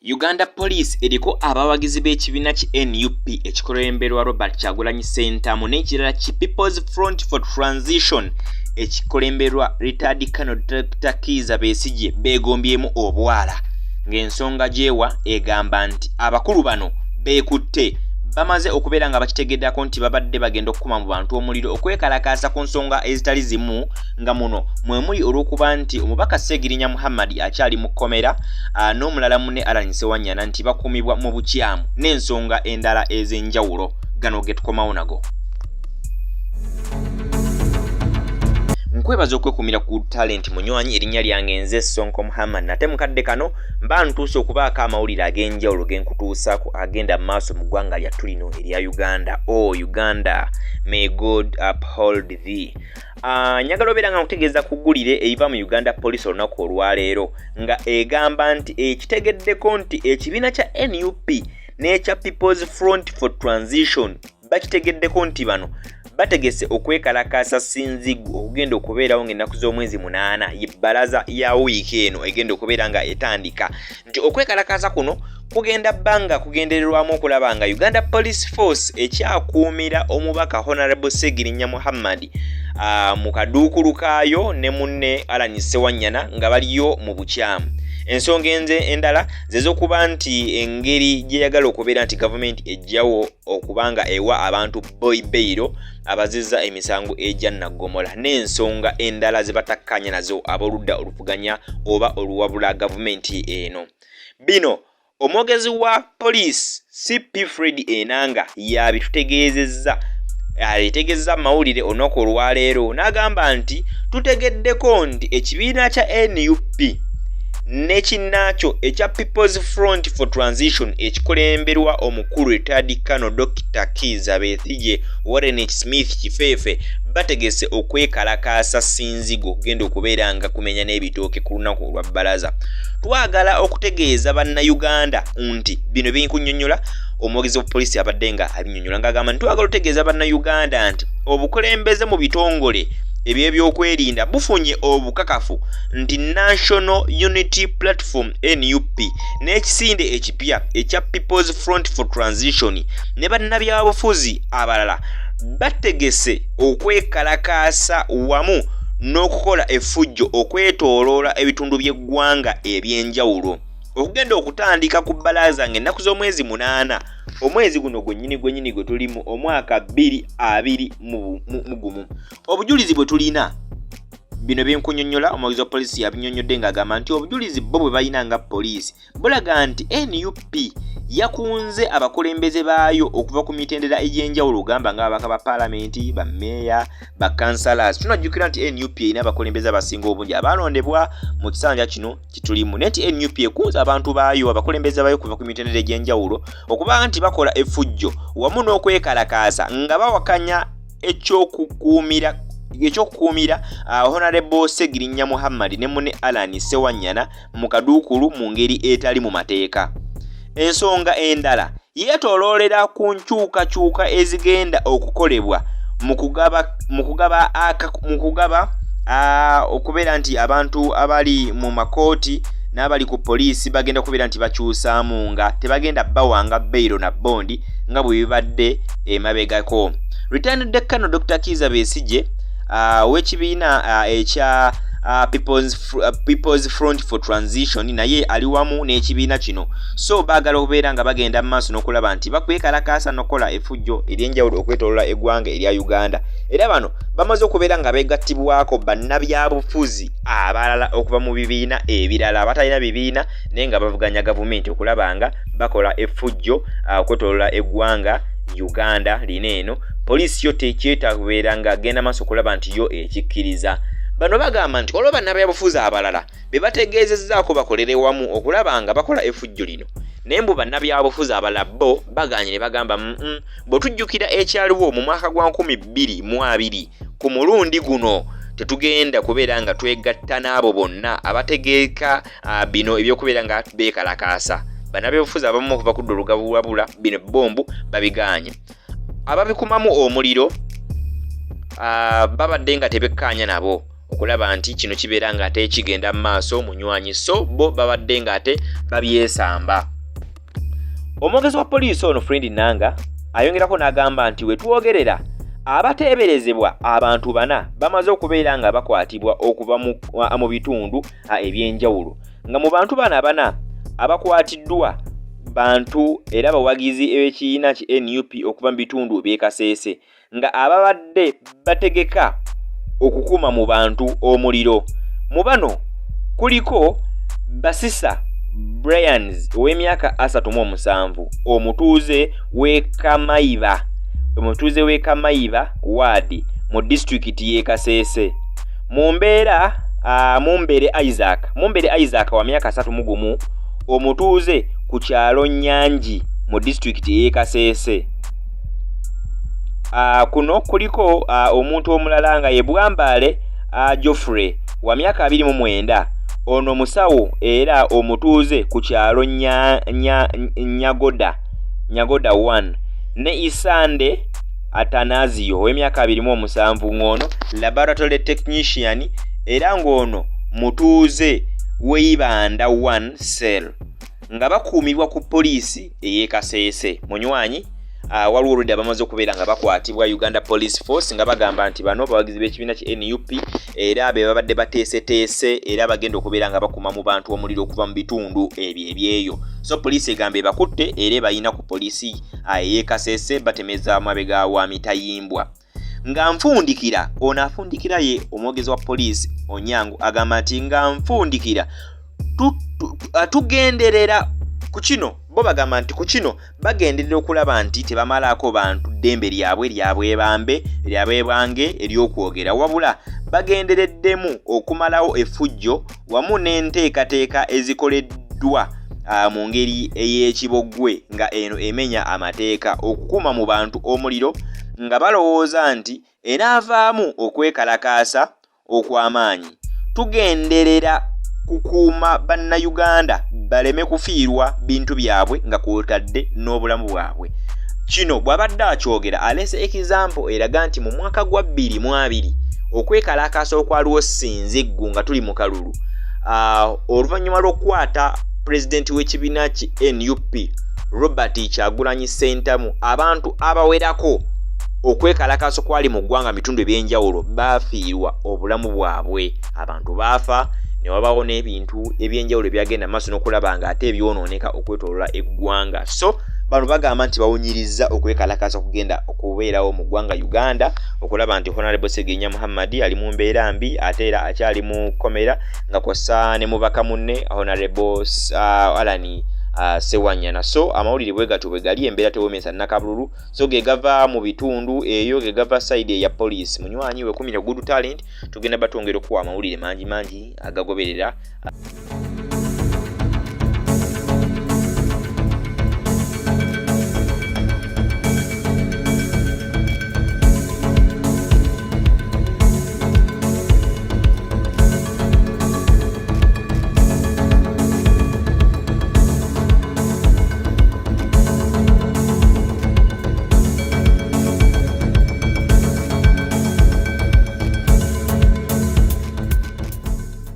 Uganda Police eriko abawagizi b'ekibiina ki nup ekikulemberwa Robert Kyagulanyi Ssentamu n'ekirala ki People's Front for Transition ekikulemberwa Retired Colonel Dr. Kiiza Besigye beegombyemu obwala ng'ensonga gyewa egamba nti abakulu bano beekutte bamaze okubeera nga bakitegeddako nti babadde bagenda okukuma mu bantu omuliro okwekalakaasa ku nsonga ezitali zimu nga muno mwe muli olw'okuba nti omubaka Ssegirinya Muhammad akyali mu kkomera n'omulala munne Allan Ssewanyana nti bakuumibwa mu bukyamu n'ensonga endala ez'enjawulo. Gano ge tukomawo nago. Nkwebaza okwekumira ku talent munywanyi. Erinnya lyange nze Sonko Muhammad, nate mukadde kano mba ntuuse okubaako amawulire ag'enjawulo ge nkutuusaako agenda mu maaso mu ggwanga lyattu lino erya Uganda. O oh, Uganda, may God uphold thee. Njagala obeera nga nkutegeeza ku ggulire eriva mu Uganda Police olunaku olwaleero nga egamba nti ekitegeddeko nti ekibiina kya nup n'ekya People's Front for Transition bakitegeddeko nti bano bategese okwekalakaasa sinzigu okugenda okubeerawo ng'ennaku z'omwezi 8 ye bbalaza ya wiiki eno egenda okubeera nga etandika, nti okwekalakaasa kuno kugenda bbanga kugendererwamu okulaba nga Uganda Police Force ekyakuumira omubaka Honorable Ssegirinya Muhammad mu kaduukulu kaayo ne munne Allan Ssewanyana nga baliyo mu bukyamu. Ensonga enze endala zez'okuba nti engeri gyeyagala okubeera nti gavumenti ejjawo okuba nga ewa abantu boy bail abazizza emisango egya naggomola n'ensonga endala ze batakkaanya nazo ab'oludda oluvuganya oba oluwabula gavumenti eno. Bino omwogezi wa poliisi CP Fred Enanga yabitutegeezezza ategeezezza amawulire olunaku olwaleero n'agamba nti tutegeddeko nti ekibiina kya nup ne kinnaakyo ekya People's Front for Transition ekikulemberwa omukulu retired Colonel Dr. Kiiza Besigye Warren Smith Kifeefe bategese okwekalakaasa sinzigo okugenda okubeera nga kumenya n'ebitooke ku lunaku olwa bbalaza. Twagala okutegeeza bannayuganda nti bino binkunnyonnyola omwogezi wa poliisi abadde nga abinyonnyola ng'agamba nti twagala okutegeeza bannayuganda nti obukulembeze mu bitongole eby'ebyokwerinda bufunye obukakafu nti National Unity Platform NUP n'ekisinde ekipya ekya People's Front for Transition ne bannabyabufuzi abalala bategese okwekalakaasa wamu n'okukola effujjo okwetooloola ebitundu by'eggwanga eby'enjawulo okugenda okutandika ku bbalaza ng'ennaku z'omwezi 8 omwezi guno gwennyini gwennyini gwe tulimu omwaka 2021. Obujulizi bwe tulina bino byenkunyonnyola omwogezi wa poliisi yabinyonnyodde ng'agamba nti obujulizi bo bwe balina nga poliisi bulaga nti nup yakunze abakulembeze baayo okuva ku mitendera egy'enjawulo gamba ng'ababaka ba paalamenti, bammeeya, bakansalas. Tunajjukira nti nup erina abakulembeze abasinga obungi abalondebwa mu kisanja kino kitulimu, naye nti nup ekunze abantu baayo, abakulembeze baayo okuva ku mitendera egy'enjawulo okuba nti bakola effujjo wamu n'okwekalakaasa nga bawakanya ekyokukuumira Honorable Ssegirinya Muhammad ne munne Allan Ssewanyana mu kaduukulu mu ngeri etali mu mateeka. Ensonga endala yeetooloolera ku nkyukakyuka ezigenda okukolebwa mu kugaba okubeera nti abantu abali mu makooti n'abali ku poliisi bagenda kubeera nti bakyusaamu nga tebagenda bawanga beyiro na bondi nga bwe bibadde emabegako. Retired Colonel Dr. Kiiza Besigye w'ekibiina ekya People's Front for Transition naye ali wamu n'ekibiina kino, so baagala okubeera nga bagenda mu maaso n'okulaba nti bakwekalakaasa n'okukola effujjo ery'enjawulo okwetooloola eggwanga erya Uganda. Era bano bamaze okubeera nga beegattibwako bannabyabufuzi abalala okuva mu bibiina ebirala abatalina bibiina naye nga bavuganya gavumenti okulaba nga bakola effujjo okwetooloola eggwanga Uganda lino eno. Poliisi yo tekyetabeera nga agenda maaso okulaba nti yo ekikkiriza. Bano bagamba nti waliwo bannabyabufuzi abalala be bategeezezzaako bakolere wamu okulaba nga bakola effujjo lino, naye mbu bannabyabufuzi abalala bo bagaanye ne bagamba bwe tujjukira ekyaliwo mu mwaka gwa 2020, ku mulundi guno tetugenda kubeera nga twegatta n'abo bonna abategeeka bino ebyokubeera nga beekalakaasa. Bannabyabufuzi abamu okuva ku dda olugabulabula bino bombu babigaanye. Ababikumamu omuliro babadde nga tebekkaanya nabo. okulaba nti kino kibeera nga ate kigenda mu maaso munywanyi. So bo babadde nga ate babyesamba. Omwogezi wa poliisi ono Fred Nanga ayongerako n'agamba nti wetwogerera abateeberezebwa abantu bana bamaze okubeera nga bakwatibwa okuva mu bitundu eby'enjawulo, nga mu bantu bano abana abakwatiddwa bantu era bawagizi b'ekibiina ki NUP okuva mu bitundu by'e Kasese, nga ababadde bategeka okukuma mu bantu omuliro. Mu bano kuliko Basisa Bryans ow'emyaka 37, omutuuze w'e Kamayiba, omutuuze w'e Kamayiba waadi mu disitulikiti y'e Kasese. Mu mbeera Mumbere Isaac, Mumbere Isaac wa myaka 31, omutuuze ku kyalo Nyangi mu disitulikiti ey'e Kasese. Kuno kuliko omuntu omulala nga ye Bwambaale Geoffrey wa myaka 29, ono musawo era omutuuze ku kyalo Nyagoda, Nyagoda 1, ne Isande Atanasio ow'emyaka 27, ng'ono laboratory technician era ng'ono mutuuze w'e Ibanda 1 cell, nga bakuumibwa ku poliisi ey'e Kasese. Munywanyi, waliwo olwedda bamaze okubeera nga bakwatibwa Uganda Police Force, nga bagamba nti bano bawagizi b'ekibiina ki NUP era be babadde bateeseteese era bagenda okubeera nga bakuma mu bantu omuliro okuva mu bitundu ebyo ebyeyo. So poliisi egamba ebakutte era ebayina ku poliisi ey'e Kasese, batemeza mabega wa mitayimbwa. Nga nfundikira, ono afundikira ye omwogezi wa poliisi Onyango agamba nti nga nfundikira tugenderera ku kino, bo bagamba nti ku kino bagenderera okulaba nti tebamalaako bantu ddembe lyabwe lyabwebambe lyabwebange ery'okwogera, wabula bagendereddemu okumalawo effujjo wamu n'enteekateeka ezikoleddwa mu ngeri ey'ekibogwe nga eno emenya amateeka okukuma mu bantu omuliro, nga balowooza nti enaavaamu okwekalakaasa okw'amaanyi. Tugenderera kukuuma Bannayuganda baleme kufiirwa bintu byabwe nga kw'otadde n'obulamu bwabwe. Kino bw'abadde akyogera aleese example eraga nti mu mwaka gwa 2020 okwekalakaasa okwaliwo sinziggu nga tuli mu kalulu, oluvannyuma lw'okukwata pulezidenti w'ekibiina ki NUP Robert Kyagulanyi Ssentamu, abantu abawerako okwekalakaasa okwali mu ggwanga mu bitundu eby'enjawulo baafiirwa obulamu bwabwe. Abantu baafa ne wabaawo n'ebintu eby'enjawulo ebyagenda maaso n'okulaba nga ate ebyonooneka okwetoolola eggwanga. So bano bagamba nti bawunyirizza okwekalakaasa okugenda okubeerawo mu ggwanga Uganda okulaba nti Honorable Ssegirinya Muhammad ali mu mbeera mbi ate era akyali mu kkomera, nga kw'ossa ne mubaka munne Honorable Allan Ssewanyana. So amawulire bwe gatyo bwe gali, embeera tewomesa nnakabululu. So ge gava mu bitundu eyo, ge gava side eya poliisi. Munywanyi wekumire Good Talent, tugenda batwongera okuwa amawulire mangi mangi agagoberera.